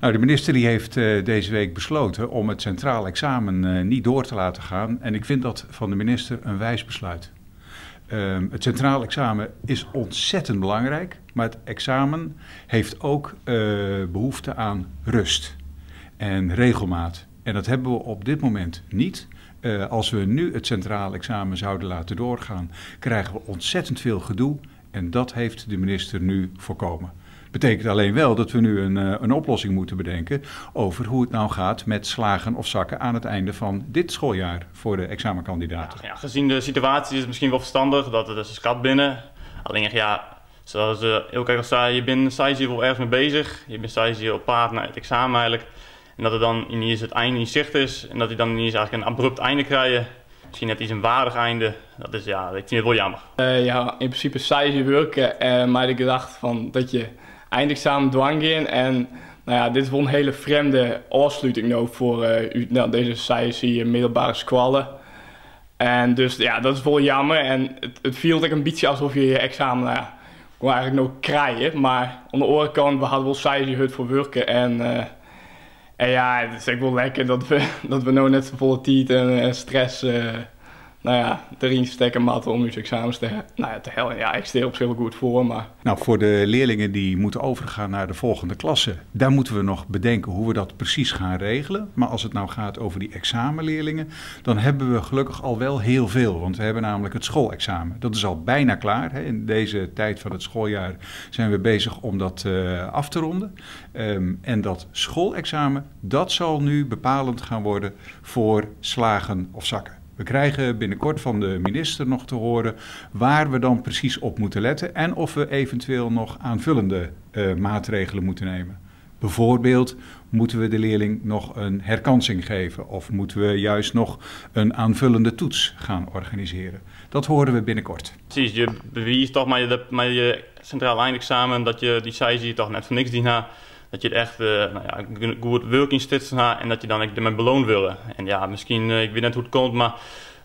Nou, de minister die heeft deze week besloten om het centraal examen niet door te laten gaan. En ik vind dat van de minister een wijs besluit. Het centraal examen is ontzettend belangrijk, maar het examen heeft ook behoefte aan rust en regelmaat. En dat hebben we op dit moment niet. Als we nu het centraal examen zouden laten doorgaan, krijgen we ontzettend veel gedoe. En dat heeft de minister nu voorkomen. Betekent alleen wel dat we nu een oplossing moeten bedenken over hoe het nou gaat met slagen of zakken aan het einde van dit schooljaar voor de examenkandidaten. Ja, gezien de situatie is het misschien wel verstandig dat het is schat binnen. Alleen ja, zoals Ilke al zei, je bent hier wel ergens mee bezig. Je bent hier op pad naar het examen eigenlijk. En dat er dan ineens het einde in zicht is en dat die dan ineens eigenlijk een abrupt einde krijgen. Misschien net iets een waardig einde. Dat is, ja, ik vind het wel jammer. Ja, in principe saai werken, maar ik dacht van dat je eindexamen dwang in en nou ja, dit is wel een hele vreemde afsluiting nou voor nou, deze saaie middelbare squallen. En dus ja, dat is wel jammer en het viel ook een beetje alsof je je examen nou ja, kon eigenlijk nog krijgen. Maar aan de andere kant, we hadden wel saaie hut voor werken en ja, het is echt wel lekker dat we nou net zo volle tijd en stress nou ja, erin steken matten om je examens te, nou ja, te hellen. Ja, ik stel op zich wel goed voor, maar... Nou, voor de leerlingen die moeten overgaan naar de volgende klasse, daar moeten we nog bedenken hoe we dat precies gaan regelen. Maar als het nou gaat over die examenleerlingen, dan hebben we gelukkig al wel heel veel. Want we hebben namelijk het schoolexamen. Dat is al bijna klaar. Hè. In deze tijd van het schooljaar zijn we bezig om dat af te ronden. En dat schoolexamen, dat zal nu bepalend gaan worden voor slagen of zakken. We krijgen binnenkort van de minister nog te horen waar we dan precies op moeten letten en of we eventueel nog aanvullende maatregelen moeten nemen. Bijvoorbeeld, moeten we de leerling nog een herkansing geven of moeten we juist nog een aanvullende toets gaan organiseren? Dat horen we binnenkort. Precies, je bewijst toch met je centraal eindexamen dat je die cijfers toch net voor niks dient. Dat je het echt nou ja, goed werk in stitsen en dat je dan ook ermee beloond wordt. En ja, misschien, ik weet net hoe het komt, maar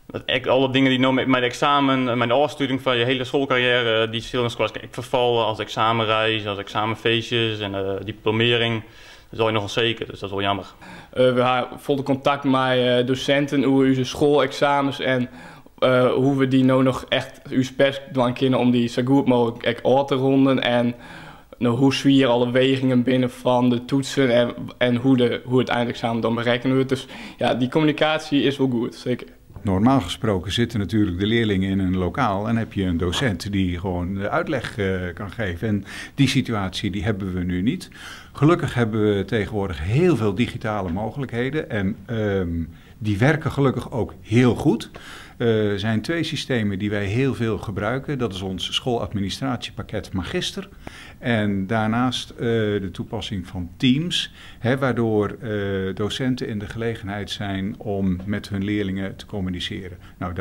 dat ik, alle dingen die nou met mijn examen, mijn afsturing van je hele schoolcarrière, die zullen ik vervallen als examenreis, als examenfeestjes en diplomering. Dat is al nogal zeker, dus dat is wel jammer. We hebben volle contact met docenten over onze schoolexamens en hoe we die nou nog echt ons best doen kunnen om die zo goed mogelijk af te ronden. En nou, hoe zwier alle wegingen binnen van de toetsen en hoe het eindexamen dan berekend wordt. Dus ja, die communicatie is wel goed, zeker. Normaal gesproken zitten natuurlijk de leerlingen in een lokaal en heb je een docent die gewoon de uitleg kan geven. En die situatie die hebben we nu niet. Gelukkig hebben we tegenwoordig heel veel digitale mogelijkheden en die werken gelukkig ook heel goed. Er zijn twee systemen die wij heel veel gebruiken. Dat is ons schooladministratiepakket Magister. En daarnaast de toepassing van Teams, hè, waardoor docenten in de gelegenheid zijn om met hun leerlingen te communiceren. Nou,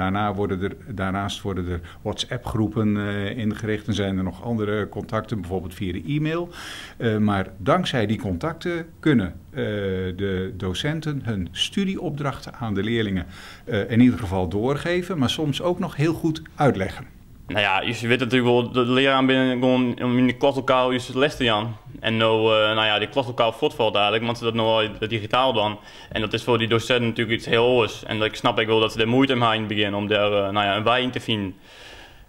daarnaast worden er WhatsApp-groepen ingericht en zijn er nog andere contacten, bijvoorbeeld via de e-mail. Maar dankzij die contacten kunnen de docenten hun studieopdrachten aan de leerlingen in ieder geval doorgeven, maar soms ook nog heel goed uitleggen. Nou ja, je weet natuurlijk wel, de leraar binnen gewoon in de klaslokaal is les te gaan. En nou, nou ja, die klaslokaal voortvalt eigenlijk, want ze dat nou al digitaal dan. En dat is voor die docenten natuurlijk iets heel anders. En ik snap ik wel dat ze er moeite mee hebben in het begin om daar nou ja, een wij in te vinden.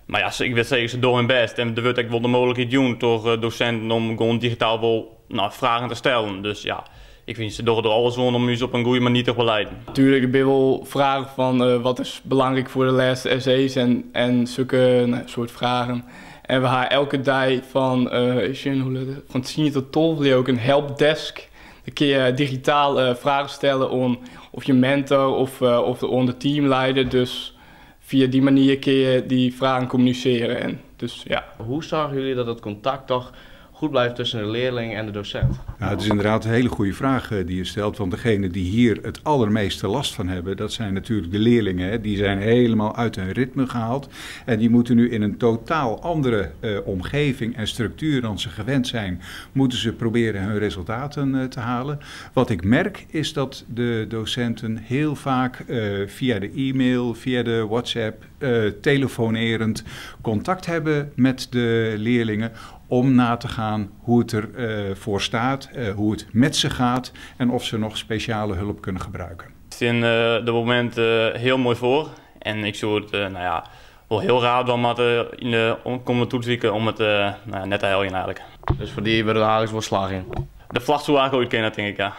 Maar ja, ik wil zeggen, ze doen hun best. En er wordt ook wel de mogelijkheid doen door docenten om gewoon digitaal wel nou, vragen te stellen. Dus ja, ik vind ze door er alles om u op een goede manier te begeleiden. Natuurlijk, ik ben wel vragen van wat is belangrijk voor de laatste essays en zulke nou, soort vragen. En we hebben elke dag van 10 tot 12 ook een helpdesk. Dan kun je digitaal vragen stellen om of je mentor of de teamleider. Dus via die manier kun je die vragen communiceren. En dus, ja. Hoe zorgen jullie dat het contact toch goed blijft tussen de leerling en de docent? Nou, het is inderdaad een hele goede vraag die je stelt. Want degene die hier het allermeeste last van hebben, dat zijn natuurlijk de leerlingen. Hè. Die zijn helemaal uit hun ritme gehaald. En die moeten nu in een totaal andere omgeving en structuur dan ze gewend zijn, moeten ze proberen hun resultaten te halen. Wat ik merk is dat de docenten heel vaak via de e-mail, via de WhatsApp, telefonerend contact hebben met de leerlingen. Om na te gaan hoe het ervoor staat, hoe het met ze gaat en of ze nog speciale hulp kunnen gebruiken. Ik sta op dit moment heel mooi voor en ik zou het nou ja, wel heel raar dan maar in de komende toetsweken om het nou, net te helpen eigenlijk. Dus voor die worden eigenlijk wel slag in? De vlag zou eigenlijk ooit kennen, denk ik, ja.